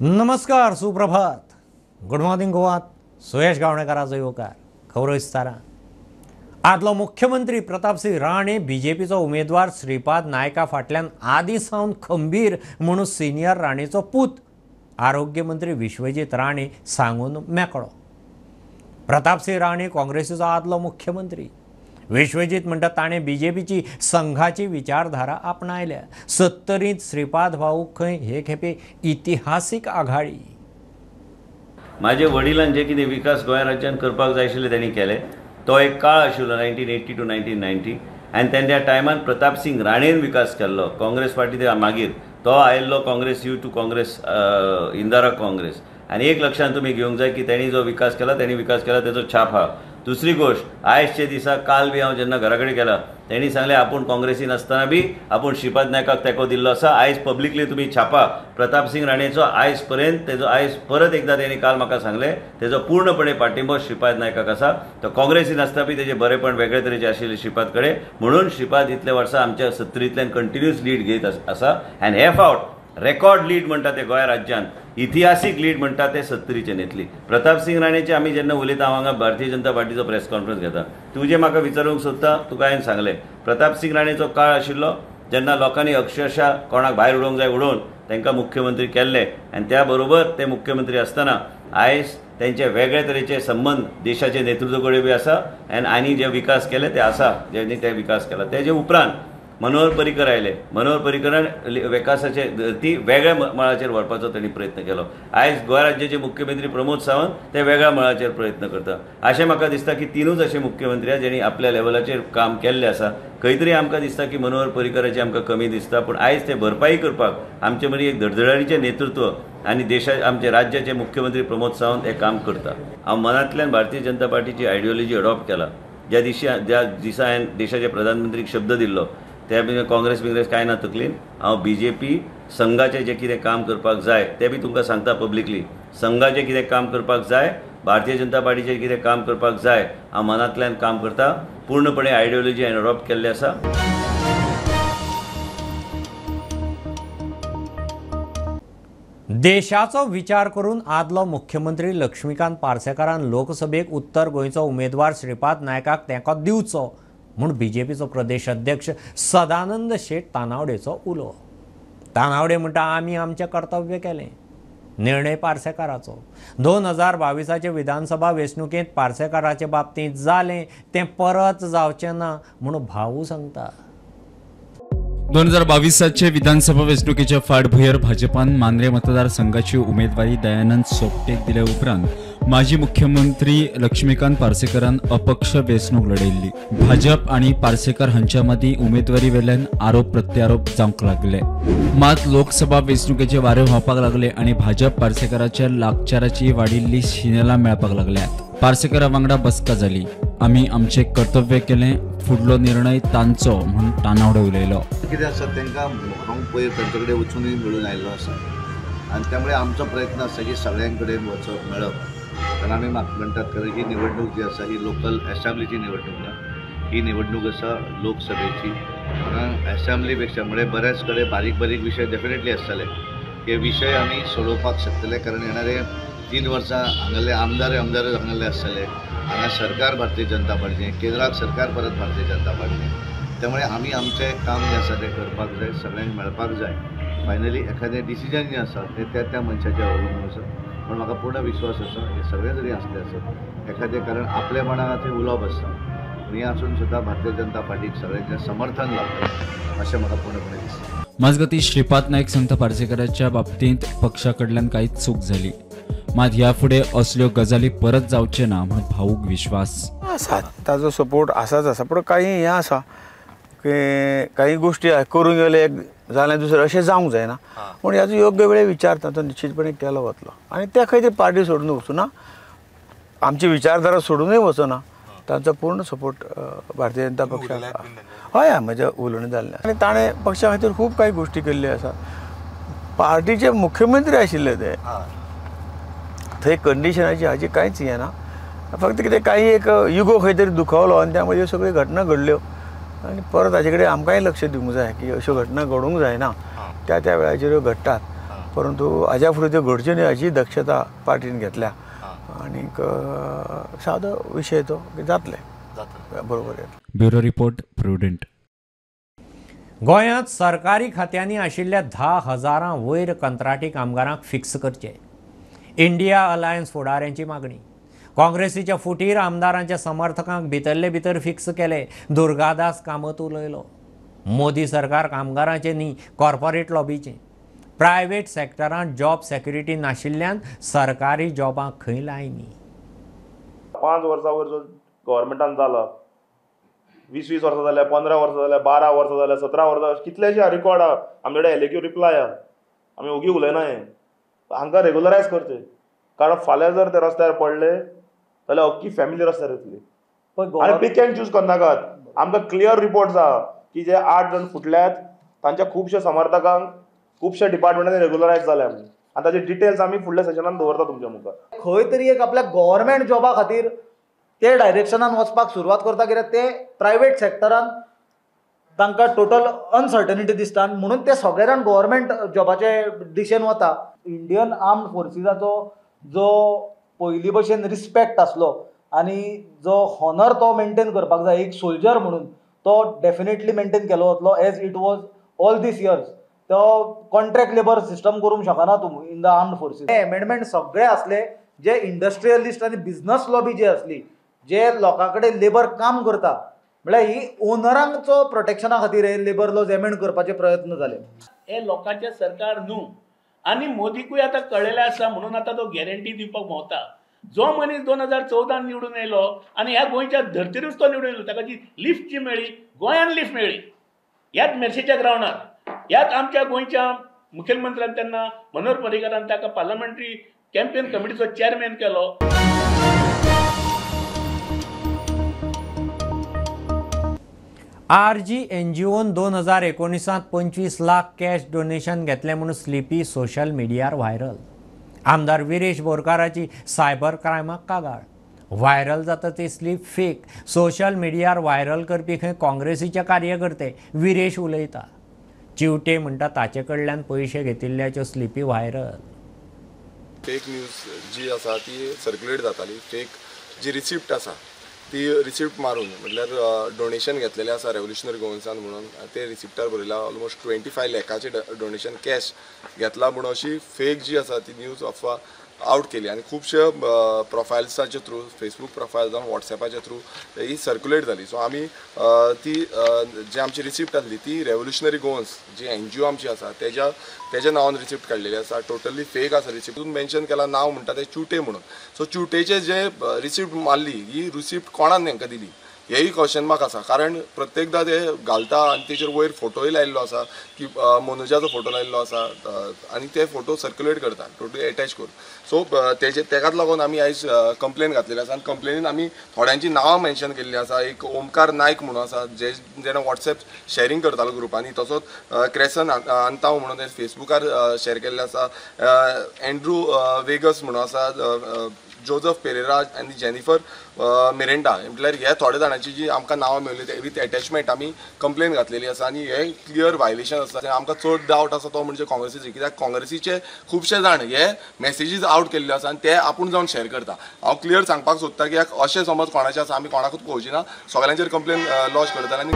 नमस्कार, सुप्रभात, good morning Goa. सुयश गावणेकराचो येवकार। खबरो विस्तारान। आदलो मुख्यमंत्री प्रतापसिंह राणे बीजेपीचो उमेदवार श्रीपाद नायका फाटल्यान आदी सावन खंबीर म्हणून सिनियर राणेचो पूत आरोग्य मंत्री विश्वजीत राणे सांगून मेकळो। प्रतापसिंह राणे काँग्रेसीचो आदलो मुख्यमंत्री। विश्वजीत म्हणटा ताणें बीजेपीची संघाची विचारधारा आपणायल्या। सत्तरींत श्रीपाद भाऊ खंय हे खेपे इतिहासीक आघाडी। माझे वडिलांनी जे कितें विकास गोंय राज्यान करपाक जाय आशिल्ले तेणी केले। तो एक काळ आशिल्लो 1980 टू 1990 आनी तेन्ना टायमान प्रतापसिंह राणेन विकास केल्लो। काँग्रेस पार्टी ते मागीर तो आयिल्लो Congress you to Congress Indira Congress. आनी एक लक्षांत तुमी घेवंक जाय की तेणी जो विकास केला तेणी विकास केला तेजो छाप आहा। दुसरी गोष्ट, आयजचे दिसा काल बी हांव जेन्ना घरा कडेन गेला तेणी सांगलें आपूण काँग्रेसीन आसतना बी आपूण श्रीपाद नायकाक तेंको दिल्लो आसा। आयज पब्लिकली तुमी छापा प्रतापसिंह राणेचो आयज पर्यंत तेजो आयज परत एकदा तेणी काल म्हाका सांगलें तेजो पूर्णपणे पाठिंबो श्रीपाद नायकाक आसा। तो काँग्रेसीन आसतना बी तेजे बरेपण वेगळे तरेचे आशिल्ले श्रीपाद कडेन, म्हणून श्रीपाद इतले वर्सां आमच्या सत्तरींतल्यान कंटिन्युअस लीड घेत आसा। आनी हे फावट रेकॉर्ड लीड म्हणटा ते गोंय राज्यान इतिहासीक लीड म्हणटा ते सत्तरीचेर येतली। प्रतापसिंह राणेचे आमी जेन्ना उलयता हांव हांगा भारतीय जनता पार्टीचो प्रेस कॉन्फरन्स घेता, तूं जें म्हाका विचारूंक सोदता तुका हांवें सांगलें प्रतापसिंह राणेचो काळ आशिल्लो जेन्ना लोकांनी अक्षरशः कोणाक भायर उडोवंक जाय उडोवन तांकां मुख्यमंत्री केल्ले आनी त्या बरोबर ते मुख्यमंत्री आसतना आयज तेंचे वेगळे तरेचे संबंद देशाचे नेतृत्व कडेन बी आसा आनी आनी जे विकास केले ते आसा जेणी ते विकास केला। तेजे उपरांत मनोहर पर्रीकर आयले, मनोहर पर्रीकरान विकासाचे ती वेगळ्या मळाचेर व्हरपाचो तेणी प्रयत्न केलो। आयज गोंय राज्याचे मुख्यमंत्री प्रमोद सावंत ते वेगळ्या मळाचेर प्रयत्न करता। अशें म्हाका दिसता की तिनूच अशे मुख्यमंत्री आसा जेणी आपल्या लेवलाचेर काम केल्लें आसा। खंय तरी आमकां दिसता की मनोहर पर्रीकराची आमकां कमी दिसता, पूण आयज ते भरपाई करपाक आमचे मदीं एक धडधडाणीचें नेतृत्व आनी देशा आमचे राज्याचे मुख्यमंत्री प्रमोद सावंत हे काम करता। हांव मनांतल्यान भारतीय जनता पार्टीची आयडियोलॉजी अडॉप्ट केला। ज्या दिसा हांवें देशाचे प्रधानमंत्रीक शब्द दिल्लो त्या बी काँग्रेस बिंग्रेस कांय ना तकलीन हांव बी जे पी संघाचें जें कितें काम करपाक जाय तें बी तुमकां सांगता पब्लिकली। संघाचें कितें काम करपाक जाय, भारतीय जनता पार्टीचें कितें काम करपाक जाय हांव मनांतल्यान काम करता। पूर्णपणे आयडियोलॉजी हांवें अडॉप्ट केल्ली आसा। देशाचो विचार करून आदलो मुख्यमंत्री लक्ष्मीकांत पार्सेकारान लोकसभेक उत्तर गोंयचो उमेदवार श्रीपाद नायकाक तेंको दिवचो म्हूण बीजेपीचो प्रदेश अध्यक्ष सदानंद शेट तानावडेचो उलो। तानावडे म्हणटा आमी आमचें कर्तव्य केलें, निर्णय पार्सेकाराचो। 2022 विधानसभा वेंचणुकेंत पार्सेकाराचे बाबतींत जालें तें परत जावचें ना म्हूण भाऊ सांगता। 2022 विधानसभा वेंचणुकेच्या फाटभुंयेर भाजपान मांद्रे मतदारसंघाची उमेदवारी दयानंद सोपटेक दिल्या उपरांत माजी मुख्यमंत्री लक्ष्मीकांत पार्सेकरान अपक्ष वेंचणूक लढयल्ली। भाजप आनी पार्सेकर हांच्या मदीं उमेदवारी वेल्यान आरोप प्रत्यारोप जावंक लागले। मात लोकसभा वेंचणुकेचे वारे व्हांवपाक लागले आनी भाजप पार्सेकराच्या लागचाराची वाडिल्ली शिनेला मेळपाक लागल्यात। पार्सेकरा वांगडा बसका जाली, आमी आमचें कर्तव्य केलें, फुडलो निर्णय तांचो म्हूण तानावडे उलयलो। कितें आसा तांकां हांव पयर तांचे कडेन वचूनय मेळून आयिल्लो आसा आनी त्यामुळे आमचो प्रयत्न आसा की सगळ्यां कडेन वचप मेळप, कारण आमी म्हणटात कारण ही निवडणूक जी आसा ही लोकल एसेंब्लीची निवडणूक ना, ही निवडणूक आसा लोकसभेची। कारण एसेंब्ली पेक्षा म्हणजे बऱ्याच कडेन बारीक बारीक विशय डेफिनेटली आसतले, हे विशय आमी सोडोवपाक शकतले कारण येणारे 3 वर्सां हांगासरले आमदार आमदारच हांगासरले आसतले, हांगा सरकार भारतीय जनता पार्टीचें, केंद्राक सरकार परत भारतीय जनता पार्टीचें, त्यामुळे आमी आमचें काम जें आसा तें करपाक जाय, सगळ्यांक मेळपाक जाय। फायनली एखादें डिसिजन जें आसा तें त्या त्या मनशाचेर अवलंबून आसा, पूण म्हाका पूर्ण विश्वास आसा हे सगळे जरी आसले आसत एखादें कारण आपलेपणान थंय उलोवप आसता, हें आसून सुद्दां भारतीय जनता पार्टीक सगळ्यांचें समर्थन लाभता अशें म्हाका पूर्णपणे दिसता। मजगतीं श्रीपाद नायक सांगता पार्सेकराच्या बाबतींत पक्षा कडल्यान कांयच चूक जाली, मात ह्या फुडें असल्यो गजाली परत जावचे ना म्हूण भाऊक विश्वास आसा। ताजो सपोर्ट आसाच आसा, पूण काही हें आसा की काही गोष्टी करूंक गेले एक जालें दुसरें अशें जावंक जायना, पूण ह्याचो योग्य वेळ विचार ताचो निश्चितपणे केलो वतलो आनी त्या खंय तरी पार्टी सोडून वचूना, आमची विचारधारा सोडूनय वचना, तांचो पूर्ण सपोर्ट भारतीय जनता पक्षाक। हय, म्हजें उलोवणें जाल्लें आनी ताणें पक्षा खातीर खूब कांय गोश्टी केल्ल्यो आसा। पार्टीचे मुख्यमंत्री आशिल्ले ते, थंय कंडिशनाची हाजी कांयच हें ना, फक्त कितें काही एक युगो खंय तरी दुखावलो आनी त्या मदीं सगळ्यो घटना घडल्यो आनी परत हाजे कडेन आमकांय लक्ष दिवंक जाय की अश्यो घटना घडूंक जायना, त्या त्या वेळाचेर ह्यो घडटात। परंतु हाज्या फुडें त्यो घडच्यो न्हय हाजी दक्षता पार्टीन घेतल्या आनीक सादो विशय तो जातले बरोबर. Bureau report, Prudent. गोंयांत सरकारी खात्यांनी आशिल्ल्या 10,000 वयर कंत्राटी कामगारांक फिक्स करचे, इंडिया अलायन्स फुडाऱ्यांची मागणी. काँग्रेसीच्या फुटीर आमदारांच्या समर्थकांक भितरले भितर फिक्स केले, दुर्गादास कामत उलयलो. मोदी सरकार कामगारांचें न्ही, कॉर्पोरेट लॉबीचें. प्रायव्हेट सेक्टरांत जॉब सेक्युरिटी नाशिल्ल्यान सरकारी जॉबांक खंय लायनी. 5 वर्सां वयर जो गव्हर्मेंटान जाला, 20-20 वर्सां जाल्या, 15 वर्सां जाल्या, 12 वर्सां जाल्या, 17 वर्सां, कितलेशे रिकॉर्ड आहा आमचे कडेन, LAQ reply आहा, आमी ओगी उलयना. हें हांकां रेगुलरायज करचें, कारण फाल्यां जर ते रस्त्यार पडले जाल्यार अख्खी फॅमिली रस्त्यार येतली. आनी पीक एंड चूज करनाकात. आमकां क्लियर रिपोर्ट्स आहा की जे 8 जाण फुटल्यात तांच्या खुबशे समर्थकांक खुबशे डिपार्टमेंटांनी रेगुलरायज जाल्या आमी, आनी ताचे डिटेल्स आमी फुडल्या सेशनान दवरता तुमच्या मुखार. खंय तरी एक आपल्या गव्हर्मेंट जॉबा खातीर ते डायरेक्शनान वचपाक सुरवात करता, कित्याक ते प्रायवेट सेक्टरान तांकां टोटल अनसर्टनिटी दिसता, म्हणून ते सगळे जाण गव्हर्मेंट जॉबाचे दिशेन वता. इंडियन आर्म्ड फोर्सीसाचो जो पयलीं भशेन रिस्पेक्ट आसलो आनी जो हॉनर तो मेनटेन करपाक जाय एक सोल्जर म्हणून, तो डेफिनेटली मेनटेन केलो वतलो as it was all these years. तो कॉन्ट्रॅक्ट लेबर सिस्टम करूंक शकना तूं इन the armed forces. हे एमेंडमेंट सगळे आसले जे इंडस्ट्रियलिस्ट आनी बिजनस लॉबी जी आसली, जे लोकां कडेन लेबर काम करता, म्हळ्यार ही ओनरांचो प्रोटेक्शना खातीर हे लेबर लॉज एमेंड करपाचे प्रयत्न जाले. हे लोकांचें सरकार न्हू, आनी मोदीकूय आतां कळ्ळेलें आसा, म्हणून आतां तो गॅरंटी दिवपाक भोंवता. जो मनीस 2014 निवडून येयलो आनी ह्या गोंयच्या धर्तरीच तो निवडून येयलो, ताका जी लिफ्ट जी मेळ्ळी, गोंयान लिफ्ट मेळ्ळी, ह्याच मेर्शेच्या ग्रावंडार, ह्याच आमच्या गोंयच्या मुखेलमंत्र्यान तेन्ना मनोहर पर्रीकारान ताका पार्लमेंटरी कॅम्पेन कमिटीचो चेअरमॅन केलो. आरजी एनजीओन 2019 25 लाख कॅश डोनेशन घेतलें म्हणून स्लिपी सोशल मिडियार व्हायरल. आमदार विरेश बोरकाराची सायबर क्रायमाक कागाळ. व्हायरल जाता ती स्लीप फेक, सोशल मिडियार व्हायरल करपी खंय काँग्रेसीचे कार्यकर्ते, विरेश उलयता. चिवटे म्हणटा ताचे कडल्यान पयशे घेतिल्ल्याच्यो स्लिपी व्हायरल. फेक न्यूज जी आसा ती सर्क्युलेट जाताली. फेक जी रिसिप्ट आसा ती रिसिप्ट मारून, म्हटल्यार डोनेशन घेतलेलें आसा रेव्होल्युशनरी गोवन्सान म्हणून, ते रिसिप्टार बरयलां ऑलमोस्ट 25 लाखाचें डोनेशन कॅश घेतलां म्हणून अशी फेक जी आसा ती न्यूज अफवा आवट केली. आनी खुबशे प्रोफायल्साचे थ्रू, फेसबूक प्रोफायल जावं वॉट्सॅपाच्या थ्रू ही सर्क्युलेट जाली. सो आमी ती जी आमची रिसिप्ट आसली ती रेव्होल्युशनरी गोवन्स जी एनजीओ आमची आसा तेज्या नांवान रिसिप्ट काडलेली आसा. टोटली फेक आसा रिसिप्ट. मेन्शन केला नांव म्हणटा तें चिवटे म्हणून. सो चिवटेचे जे रिसिप्ट मारली ही रिसिप्ट कोणान तांकां दिली हेय क्वेश्चन मार्क आसा, कारण प्रत्येकदां ते घालता आनी तेचेर वयर फोटोय लायिल्लो आसा की मनोजाचो फोटो लायिल्लो आसा आनी ते फोटो सर्क्युलेट करता टोटली एटॅच करून. सो तेजे तेकाच लागून आमी आयज कंप्लेन घातलेली आसा आनी कंप्लेनीन आमी थोड्यांची नांवां मेन्शन केल्ली आसा. एक ओमकार नायक म्हणून आसा जे जेणे वॉट्सॅप शॅरींग करतालो ग्रुपांनी, तसोच क्रेसन अंताव म्हणून ते फेसबुकार शॅर केल्ले आसा, एंड्रू वेगस म्हणून आसा, जोजफ पेरेरा आनी जेनिफर मिरेंडा. म्हटल्यार हे थोडे जाणांची जी आमकां नांवां मेळ्ळी ते विथ एटॅचमेंट आमी कंप्लेन घातलेली आसा आनी हे क्लियर व्हायलेशन आसा. आमकां चड डावट आसा तो म्हणजे काँग्रेसीचे, कित्याक काँग्रेसीचे खुबशे जाण हे मॅसेजीस आवट केल्ले आसा आनी ते आपूण जावन शॅर करता. हांव क्लियर सांगपाक सोदता की अशें समज कोणाचें आसा आमी कोणाकूच पळोवची ना, सगळ्यांचेर कंप्लेन लॉज करतले. आनी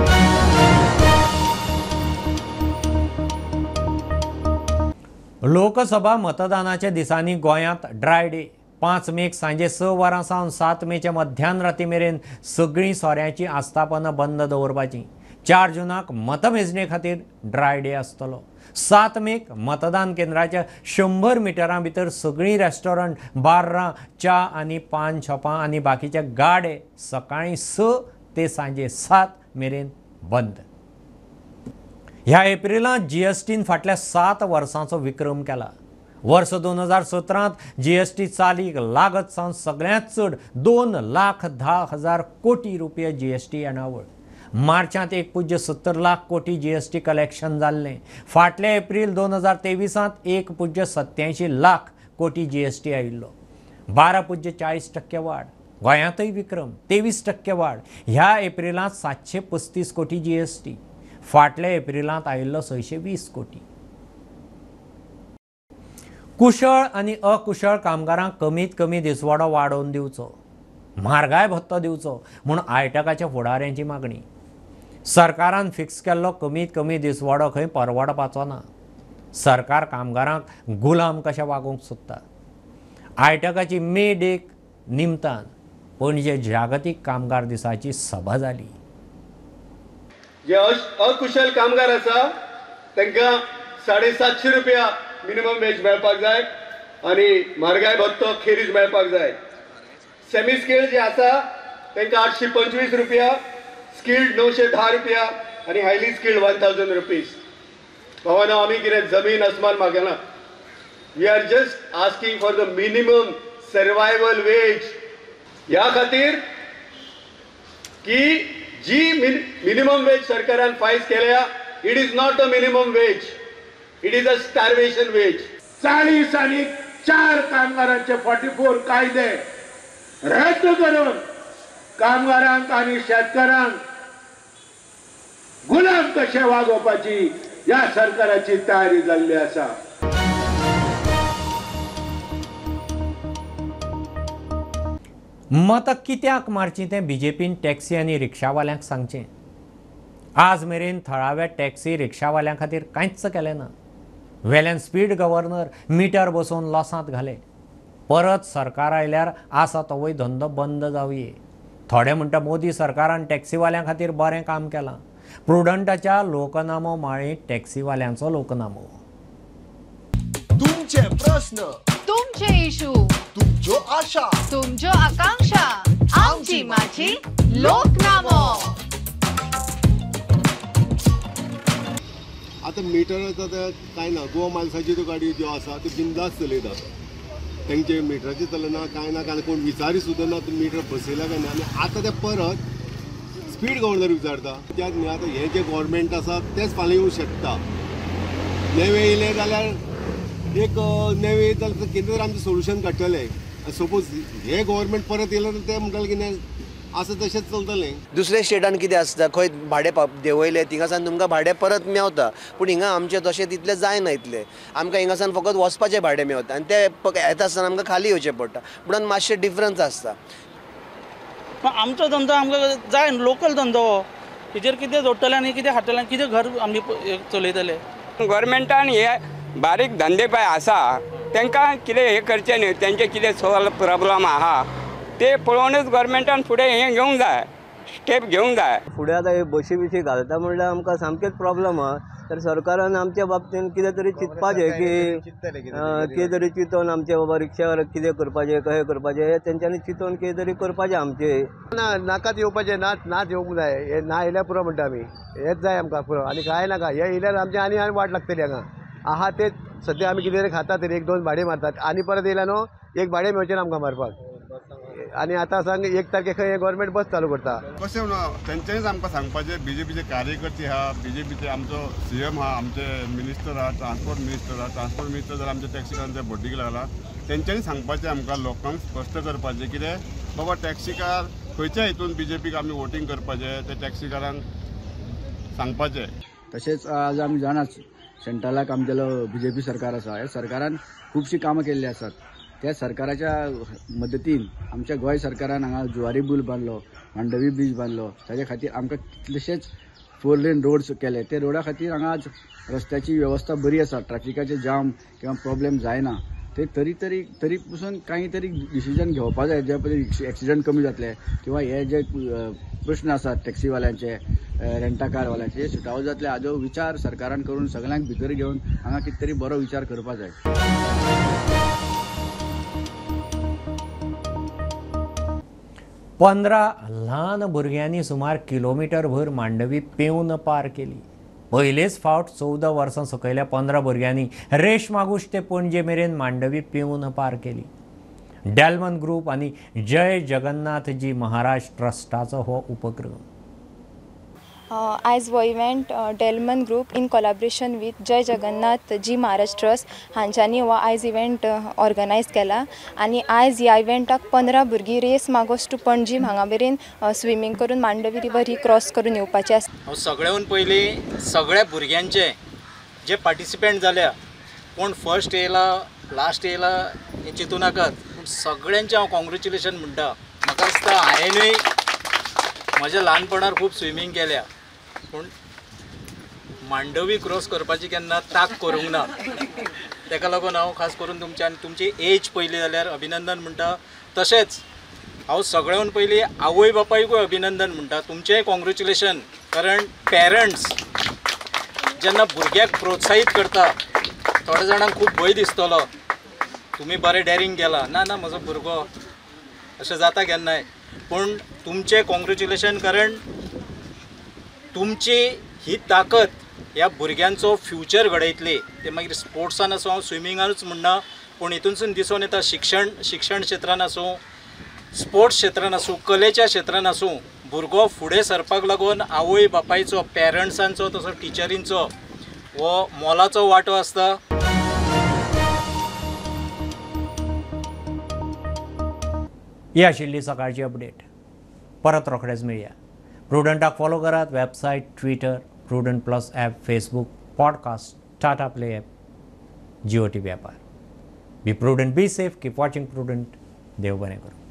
लोकसभा मतदानाच्या दिसांनी गोंयांत ड्राय डे. 5 मेक सांजे 6 वरां सावन 7 मेच्या मध्यान राती मेरेन सगळीं सोऱ्याचीं आस्थापनां बंद दवरपाचीं. 4 जुनाक मतमेजणे खातीर ड्राय डे आसतलो. 7 मेक मतदान केंद्राच्या 100 मिटरां भितर सगळीं रेस्टॉरंट, बार्रां, च्या आनी पान शॉपां आनी बाकीचे गाडे सकाळीं 6 ते सांजे 7 मेरेन बंद. ह्या एप्रिलांत जीएसटीन फाटल्या 7 वर्सांचो विक्रम केला. वर्स 2017 जीएसटी चालीक लागत सावन सगळ्यांत चड 2,10,000 कोटी रुपया जीएसटी येणावळ. मार्चांत 1.70 लाख कोटी जीएसटी कलेक्शन जाल्लें. फाटल्या एप्रील 2023 1.87 लाख कोटी जीएसटी आयिल्लो. 12.40% वाड. गोंयांतय विक्रम, 23% वाड. ह्या एप्रिलांत 735 कोटी जीएसटी, फाटल्या एप्रिलांत आयिल्लो 620 कोटी. कुशळ आनी अकुशळ कामगारांक कमीत कमी दिसवाडो वाडोवन दिवचो, म्हारगाय भत्तो दिवचो म्हूण आयटकाच्या फुडाऱ्यांची मागणी. सरकारान फिक्स केल्लो कमीत कमी दिसवाडो खंय परवडपाचो ना. सरकार कामगारांक गुलाम कशें वागोवंक सोदता. आयटकाची मे डेक निमतान पणजे जागतीक कामगार दिसाची सभा जाली. जे अकुशल कामगार आसा तांकां 750 रुपया मिनिमम वेज मेळपाक जाय आनी म्हारगाय भत्तो खेरीज मेळपाक जाय. सेमी स्किल्ड जे आसा तांकां 825 रुपया, स्किल्ड 910 रुपया आनी हायली स्किल्ड 1000 रुपीज. भावानो, आमी कितें जमीन आसमान मागना. We are just asking for the minimum survival wage. ह्या खातीर की जी मिनिमम वेज सरकारान फायज केल्या, it is not a minimum wage, it is a starvation wage. 44 कामगारांचे 44 कायदे रद्द करून कामगारांक आनी शेतकारांक गुलाम कशे वागोवपाची ह्या सरकाराची तयारी जाल्ली आसा. मतां कित्याक मारचीं तें बीजेपीन टॅक्सी आनी रिक्षावाल्यांक सांगचें. आज मेरेन थळाव्या टॅक्सी रिक्षावाल्यां खातीर कांयच केलें ना. वेल्यान स्पीड गव्हर्नर मिटर बसोवन लॉसांत घाले. परत सरकार आयल्यार आसा तोवूय धंदो बंद जावये. थोडे म्हणटा मोदी सरकारान टॅक्सीवाल्यां खातीर बरें काम केलां. प्रुडंटाच्या लोकनामो माळेंत टॅक्सीवाल्यांचो लोकनामो. तुमचे प्रश्न, तुमचे इशू, तुमच्यो आशा, तुमच्यो आकांक्षा, आमची माझी लोकनामो. आता मिटराचो आतां कांय ना. गोवा मालसाची त्यो गाडी ज्यो आसा त्यो बिंदास चलयता. तेंचे मिटराचें चलना कांय ना, कांय कोण विचारी सुद्दां ना मिटर बसयला काय ना. आनी आतां ते परत स्पीड गव्हर्नर विचारता. कित्याक न्ही आतां हें जें गव्हर्मेंट आसा तेंच फाल्यां येवंक शकता. नवें येयलें जाल्यार एक नवें येयलें जाल्यार कितें तरी आमचें सोल्युशन काडटलें. सपोज हें गव्हर्मेंट परत येयलें जाल्यार ते म्हणटले कितें आसा तशेंच चलतलें. दुसऱ्या स्टेटान कितें आसता, खंय भाडें देंवयलें थिंगासान तुमकां भाडें परत मेवता, पूण हिंगा आमचें तशें तितलें जायना. इतलें आमकां हिंगासान फकत वचपाचें भाडें मेवता आनी तें येता आसतना आमकां खाली येवचें पडटा, म्हणून मातशें डिफरन्स आसता. आमचो धंदो आमकां जाय, लोकल धंदो हो, हेजेर कितें जोडटलें आनी कितें खातलें आनी कितें घर आमी चलयतले. गव्हर्मेंटान हे बारीक धंदे पळय आसा तांकां कितें हें करचें न्हय, तेंचे कितें सॉल्व प्रॉब्लम आहा ते पळोवनूच गव्हर्मेंटान फुडें हें घेवंक जाय, स्टेप घेवंक जाय. फुडें आतां हे बशी बिशी घालता म्हणल्यार आमकां सामकेंच प्रॉब्लम आहा. तर सरकारान आमच्या बाबतीन कितें तरी चिंतपाचें की कितें तरी चिंतून आमचे बाबा रिक्षावर कितें करपाचें कशें करपाचें हें तेंच्यांनी चिंतून कितें तरी करपाचें आमचें. ना नाकाच येवपाचें, ना नाच येवंक जाय. हें ना येयल्यार पुरो म्हणटा आमी, हेंच जाय आमकां पुरो, आनी कांय नाका. हें येयल्यार आमचें आनी आनी वाट लागतली हांगा. आहा तेच सद्या आमी कितें तरी खाता तरी एक दोन भाडे मारतात आनी परत येयल्या न्हू एक भाडें मेळचें ना आमकां मारपाक. आनी आतां सांग 1 तारखेक खंय गव्हर्मेंट बस चालू करता. कशें म्हणून तेंच्यांनीच आमकां सांगपाचें. बीजेपीचे कार्यकर्ते आहा, बीजेपीचे आमचो सीएम आहा, आमचे मिनिस्टर आहा, ट्रान्सपोर्ट मिनिस्टर आहा. ट्रान्सपोर्ट मिनिस्टर जर आमच्या टॅक्सीकारांच्या भड्डीक लागला तेंच्यांनी सांगपाचें आमकां, लोकांक स्पश्ट करपाचें कितें बाबा टॅक्सीकार खंयच्या हितून बीजेपीक आमी वोटींग करपाचें ते टॅक्सीकारांक सांगपाचें. तशेंच आज आमी जाणाच सेंट्रलाक आमगेलो बीजेपी सरकार आसा, ह्या सरकारान खुबशीं कामां केल्लीं आसात. त्या सरकाराच्या मदतीन आमच्या गोंय सरकारान हांगा जुवारी पूल बांदलो, मांडवी ब्रीज बांदलो, ताजे खातीर आमकां कितलेशेच 4 लेन रोड्स केले. ते रोडा खातीर हांगा आज रस्त्याची वेवस्था बरी आसा, ट्राफिकाचे जाम किंवा प्रॉब्लेम जायना. ते तरी तरी तरी पसून कांय तरी डिसिजन घेवपा जाय जे पळय एक्सिडंट कमी जातले किंवा हे जे प्रश्न आसात टॅक्सीवाल्यांचे, रेंटाकारवाल्यांचे सुटावो जातले हाजो विचार सरकारान करून सगळ्यांक भितर घेवन हांगा कितें तरी बरो विचार करपा जाय. 15 ल्हान भुरग्यांनी सुमार किलोमिटरभर मांडवी पेंवन पार केली. पयलेच फावट 14 वर्सां सकयल्या 15 भुरग्यांनी रेश मागूश ते पणजे मेरेन मांडवी पेंवन पार केली. डेल्मन ग्रुप आनी जय जगन्नाथजी महाराज ट्रस्टाचो हो उपक्रम. आयज हो event Delman group in collaboration with Jai Jagannath ji Maharaj trust हांच्यांनी हो आयज इव्हेंट ऑर्गनायज केला आनी आयज ह्या इव्हेंटाक 15 भुरगीं रेस मागोस टू पणजी हांगा मेरेन स्विमींग करून मांडवी रिवर ही क्रॉस करून येवपाची आसा. हांव सगळ्याहून पयलीं सगळ्या भुरग्यांचे जे पार्टिसिपेंट जाल्या, कोण फर्स्ट येयला लास्ट येयला हें चिंतू नाकात, पूण सगळ्यांचें हांव कॉंग्रेच्युलेशन म्हणटा. म्हाका दिसता हांवेंनूय म्हज्या ल्हानपणार खूब स्विमींग केल्या, पूण मांडवी क्रॉस करपाची केन्ना ताक करूंक ना. ताका लागून हांव खास करून तुमच्या आनी तुमची एज पयली जाल्यार अभिनंदन म्हणटा. तशेंच हांव सगळ्यान पयलीं आवय बापायकूय अभिनंदन म्हणटा, तुमचेंय कॉंग्रेच्युलेशन. कारण पेरंट्स जेन्ना भुरग्याक प्रोत्साहीत करता, थोड्या जाणांक खूब भंय दिसतलो, तुमी बरें डॅरींग केलां, ना ना म्हजो भुरगो अशें जाता केन्नाय, पूण तुमचें कॉंग्रेच्युलेशन, कारण तुमची ही ताकद ह्या भुरग्यांचो फ्युचर घडयतली. ते मागीर स्पोर्ट्सान आसूं, हांव स्विमिंगानूच म्हणना, पूण हितूनसून दिसून येता शिक्षण क्षेत्रान आसूं, स्पोर्ट्स क्षेत्रान आसूं, कलेच्या क्षेत्रान आसूं, भुरगो फुडें सरपाक लागून आवय बापायचो, पेरंट्सांचो, तसो टिचरींचो हो मोलाचो वांटो आसता. ही आशिल्ली सकाळची अपडेट. परत रोखडेच मेळया. प्रुडंटाक फॉलो करात. Website, Twitter, Prudent plus app, Facebook, podcast, Tata Play app, Jio TV ॲपार. Be prudent, be safe, keep watching Prudent. देव बरें करूं.